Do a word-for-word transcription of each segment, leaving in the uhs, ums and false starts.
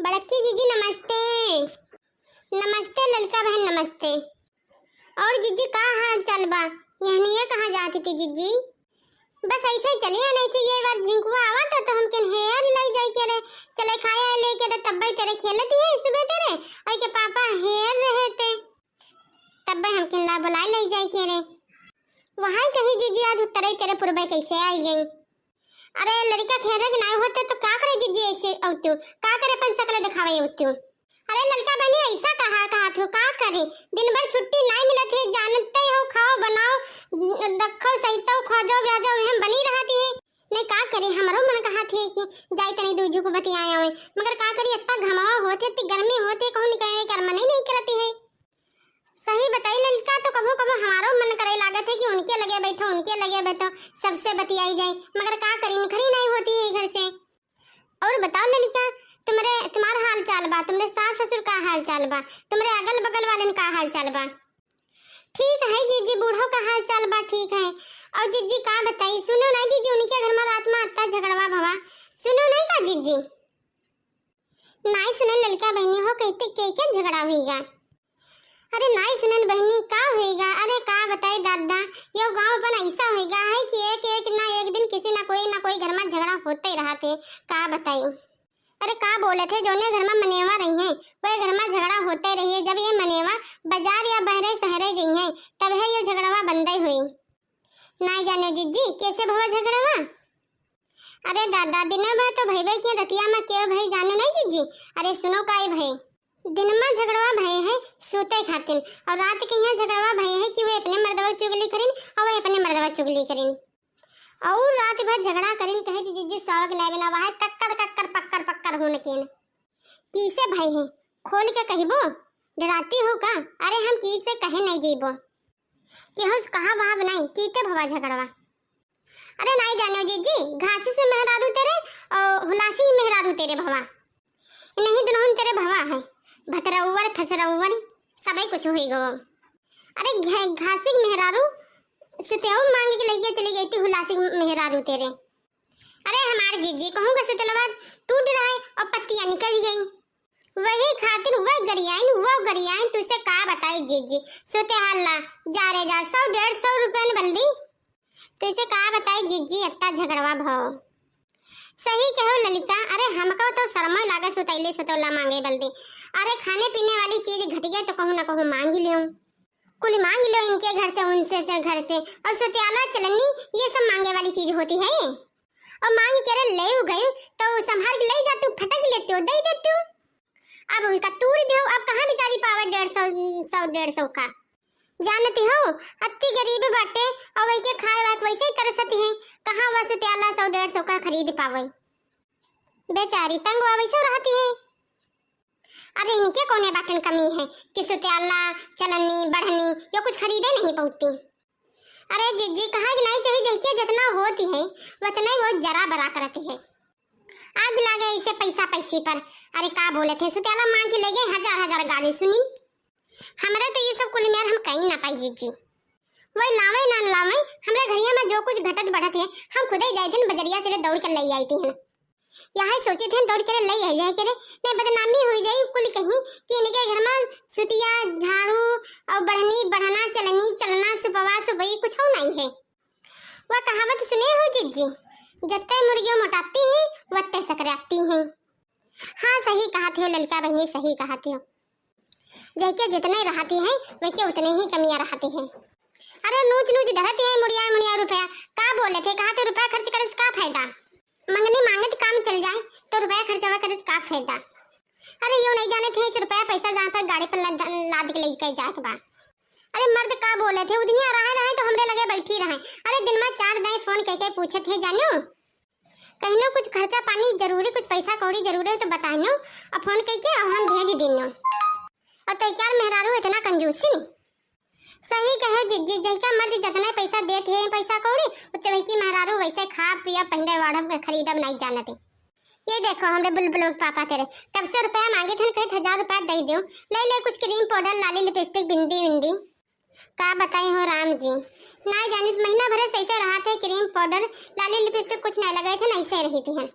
बड़की जीजी नमस्ते। नमस्ते ललका बहन, नमस्ते। और जीजी का हाल चाल बा? यहनिया कहाँ जाती थी जीजी? बस ऐसे ही चली आना, ऐसे ये बार झिंकुआ आवा तो, तो हमके हेयर ले जाए के रे, चले खाए ले के रे, तब्बे तेरे खेलती है सुबह तेरे, और के पापा हेयर रहे थे, तब्बे हमके ला बुलाए ले जाए के रे। वहाँ कही जीजी आज उत्तरे तेरे पूर्वे कैसे आई गई? अरे लड़का खेरे के नाई होते तो का करे जीजी ऐसे औतू? का करे अपन शकल दिखावे औतू? अरे ललका बहनी ऐसा कहा, कहा थू का करे? दिन भर छुट्टी नाई मिलत है, जानते हो खाओ बनाओ, रखो सहितो खोजो ब्याजो हम बनी रहती है। नहीं का करे, हमरो मन कहा थे कि जाई तनी दूजू को बतियाए आवे, मगर का करी इतना घमावा होते, इतनी गर्मी होते, कहूँ निकलने का मन ही नहीं करती है। सही बताई ललिका, तो कभो कभो हमारो मन करे लागत है कि उनके लगे बैठो, उनके लगे बैठो, सबसे बतियाई जाए, मगर का करी, निकली नहीं होती है घर से। और बताओ ललिका, तुम्हारे, तुम्हारा हाल चाल बा, तुम्हारे सास ससुर का हाल चाल बा, तुम्हारे अगल बगल वाले का हाल चाल बा? ठीक है जीजी, बूढ़ो का हाल चाल बा ठीक है। और जीजी का बताई, सुनो नहीं जीजी, उनके घर में रात में अत्ता झगड़वा भवा, सुनो नहीं का जीजी? नाई सुनन ललका बहनी हो, कहते के के झगड़ा हुईगा? अरे नाई सुनन बहनी का हुईगा? अरे का बताई दादा, यो गांव अपन ऐसा हुईगा है कि एक एक ना एक दिन किसी ना कोई ना कोई घर में झगड़ा होते ही रहते। का बताई? अरे का बोले थे, जोने घर में मनेवा रही है वह घर में झगड़ा होते रही है। जब ये मनेवा बाजार या बहरे शहरे गई है तब है ये झगड़वा बंदे हुई। नाई जाने जीजी कैसे भवा झगड़वा? अरे दादा, दिन भर तो भई भई के रतिया में के भई जाने नहीं जीजी। अरे सुनो काई भई, दिन में झगड़वा भई है सूते खातिर, और रात के यहाँ झगड़वा भई है कि वे अपने मर्दवा चुगली करिन और वे अपने मर्दवा चुगली करिन, और रात भर झगड़ा करिन। कहे कि जीजी सौग नहीं बनावा है, कक्कर कक्कर पक्कर पक्कर होन केन। किसे भई है, खोल के कहिबो? डराती हो का? अरे हम किसे कहे नहीं जीबो। केहू से कहा भाव नहीं, कीते भवा झगड़वा। अरे नाई जानो जीजी, घासी से मेहरारू तेरे और हुलासी मेहरारू तेरे भवा। नहीं दुनहुन तेरे भवा है, भतरौवर फसरौवर सबई कुछ हुई गो। अरे घ-, घासी मेहरारू सुतेऊ मांग के लेके चली गई थी हुलासी मेहरारू तेरे। अरे हमार जीजी कहूँ का सुतलवा टूट रहा है और पत्तियाँ निकल गई। वही खातिर वह गरियाइन, वो गरियाइन, तुझसे का बताई जीजी। सुते हल्ला, जा रे जा, सौ डेढ़ सौ रुपया न बल्दी। तुझसे का बताई जीजी, अत्ता झगड़वा भव। सही कहो ललिका, अरे हमको तो शर्मा लागे सुतैले सुतौला मांगे बल्दी। अरे खाने पीने वाली चीज घट गए तो कहूँ ना कहूँ मांग ही लियो। कुल मांग लियो इनके घर से, उनसे से घर से, और सुतियाला चलनी ये सब मांगे वाली चीज होती है? और मांग के रे ले गए तो संभाल के ले जा तू, फटक लेते हो, दे दे तू। अब उनका तूर दे हो, अब कहाँ बेचारी पावे डेढ़ सौ, सौ डेढ़ सौ का? जानती हो, अति गरीब बाटे और वही के खाए वाए के वैसे ही तरसती है, कहाँ वह सुतियाला सौ डेढ़ सौ का खरीद पावे? बेचारी तंग हुआ वैसे रहती है। अरे इनके कौने बाटन कमी है कि सुतियाला, चलनी, बढ़नी, यो कुछ खरीदे नहीं पौती। अरे जीजी, कहा कि नहीं चाहिए, जहिके जितना होती है उतना ही वो जरा बरा करती है। आग लागे इसे पैसा पैसी पर। अरे का बोले थे, सुतियाला मांग के ले गए, हजार हजार गाली सुनी। हमरे तो ये सब कुल मेर हम कहीं ना पाई जीजी। वही लावे ना लावे, हमरे घरिया में जो कुछ घटत बढ़त है हम खुदे जाए थे बजरिया से दौड़ कर ले आई थी। यहाँ सोचे थे दौड़ कर ले आई जाए करे, नहीं बदनामी हुई जाए कुल कहीं कि इनके घर में सुतिया, झाड़ू और बढ़नी, बढ़ना, चलनी, चलना, सुपवा, सुपई कुछ हो नहीं है। वह कहावत सुने हो जीजी, जत्ते मुर्गियों मोटाती हैं वत्ते सकराती हैं। हाँ सही कहा थे हो ललका बहनी, सही कहा थे हो। जैके जितने रहती हैं वैके उतने ही कमियाँ रहती हैं। अरे नूच नूच डरती है मुड़िया मुड़िया रुपया, का बोले थे, कहा थे रुपया खर्च करे से का फायदा? मंगनी मांगत काम चल जाए तो रुपया खर्चवा करे से का फायदा? अरे यो नहीं जाने थे इस रुपया पैसा जहाँ पर गाड़ी पर लाद, लाद के लेके जात बा। अरे मर्द का बोले थे, उधनिया रहे रहे तो हमरे लगे बैठी रहे। अरे दिन में चार दाई फोन कह के पूछे थे जानो, कहिनो कुछ खर्चा पानी जरूरी, कुछ पैसा कौड़ी जरूरी है तो बताइनो, और फोन कह के और हम भेज दीनो। और तैयार मेहरारू इतना कंजूसी नहीं। सही कहो जीजी, जैका मर्द जितना पैसा देत है पैसा कौड़ी, उतने की मेहरारू वैसे खा पिया पहने वाढ़ब खरीदब नहीं जानते। ये देखो हमरे बुलबुल के पापा तेरे कब से रुपया मांगे थे, कहे हजार रुपया दे दो, ले ले कुछ क्रीम पाउडर लाली लिपस्टिक बिंदी विंदी। का बताई हो राम जी, नहीं जानित महीना भरे से ऐसे रहा थे, क्रीम पाउडर लाली लिपस्टिक कुछ नहीं लगाए थे, नहीं से रही थी हैं।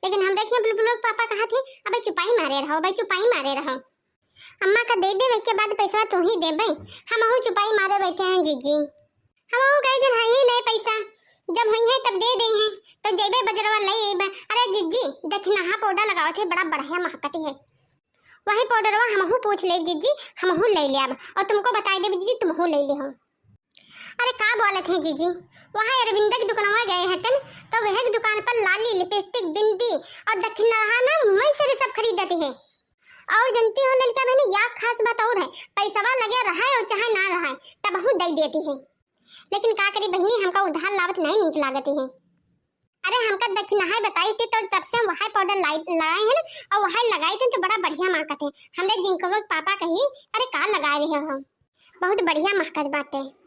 लेकिन हम देखिए बुलबुल के पापा कहत हैं, "अबे चुपाई मारे रहो, अबे चुपाई मारे रहो। अम्मा का दे देवे के बाद पैसा तू ही देबे, हमहू चुपाई मारे बैठे हैं जीजी।" हमहू कहे दिन है ही नहीं पैसा, जब हुई है तब दे दे हैं, तो जैबे बजरवा ले अइबे। अरे जीजी, दखिनहा पाउडर लगावत है, बड़ा बढ़िया महकत है। वही पाउडरवा हमहू पूछ लेब जीजी, हमहू ले लेब और तुमको बताई देब जीजी, तुमहू ले लेहो। अरे का बोलत हैं जीजी, वहाँ अरविंद के दुकानवा गए हतन, तो वह दुकान पर लाली, लिपस्टिक, बिंदी और दखिनहा ना वहीं से सब खरीदत हैं। और जनती हो ललिका बहनी, या खास बात और है, पैसवा लगे रहे और चाहे ना रहे, तबहू दे देती है। लेकिन का करी बहनी, हमका उधार लावत नहीं नीक लागत है। अरे हमका दखिनहा बताई थी तो तब से हम वही पाउडर लाई, लगाए हैं ना, और वही लगाई थी तो बड़ा बढ़िया महकत है। हमरे जिंकवा के पापा कही, "अरे का लगाए रहे हो, बहुत बढ़िया महकत बाटे।"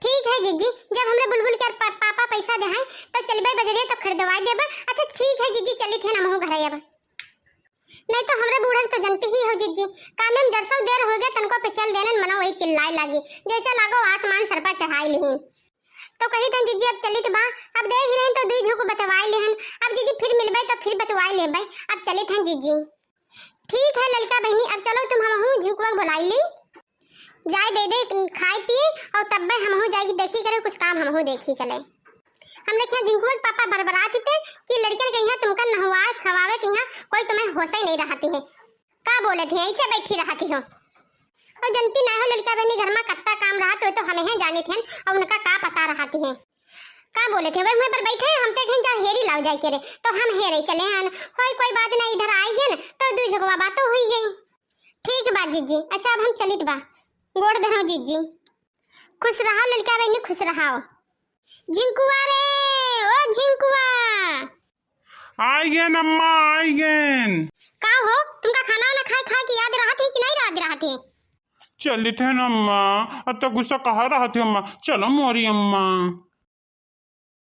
ठीक है जीजी, जब हमरे बुलबुल के पा-, पापा पैसा दे हैं तो चलबे बजरिया तो खरीदवाई देबे। अच्छा ठीक है जीजी, चलित है हमहू घरे अब। नहीं तो हमरे बूढ़ा के तो जनती ही हो जीजी, कामे में जरसौ देर हो गया, तनको पे चल देनन मनो वही चिल्लाए लागी, जैसे लागो आसमान सर पर चढ़ाई लिहिन। तो कही थन जीजी अब चलित बा, अब देख रहे तो दुई झुक बतवाई लेहन, अब जीजी फिर मिलबे तो फिर बतवाई लेबे, अब चलित हैं जीजी। ठीक है ललिका बहनी, अब चलो तुम हमहू झुकवा के बुलाई ली, जाए दे दे खाए पिए और तब हमहू जाए देखी करे कुछ काम हमहू देखी चले। हम देखे झिंकुआ के पापा बरबरात थे कि लड़कन के यहाँ तुमका नहवाए खवावे के यहाँ कोई तुम्हें होश ही नहीं रहती है। का बोलत है, ऐसे बैठी रहती हो? और जनती ना हो लड़का बहनी घर में कत्ता काम रहत हो तो हमें है जानित हैं और उनका का पता रहती है। का बोलत है, वही मुँह पर बैठे हैं, हम ते कहीं जा हेरी लाओ जाए के रे, तो हम हेरे चले आन। होई कोई बात ना, इधर आई गए न तो दुई झगवा बातों हुई गई। ठीक बा जीजी, अच्छा अब हम चलित बा, गोड़ धरो जीजी। खुश रहो लड़का बहनी, खुश रहो। झिंकुआ रे, ओ झिंकुआ। आई गेन अम्मा, आई गेन। का हो, तुमका खाना वाना खाए, खाए की याद रहत है कि नहीं याद रहत है? चलित है न अम्मा, अब तो गुस्सा कहा रहत है अम्मा, चलो मोरी अम्मा।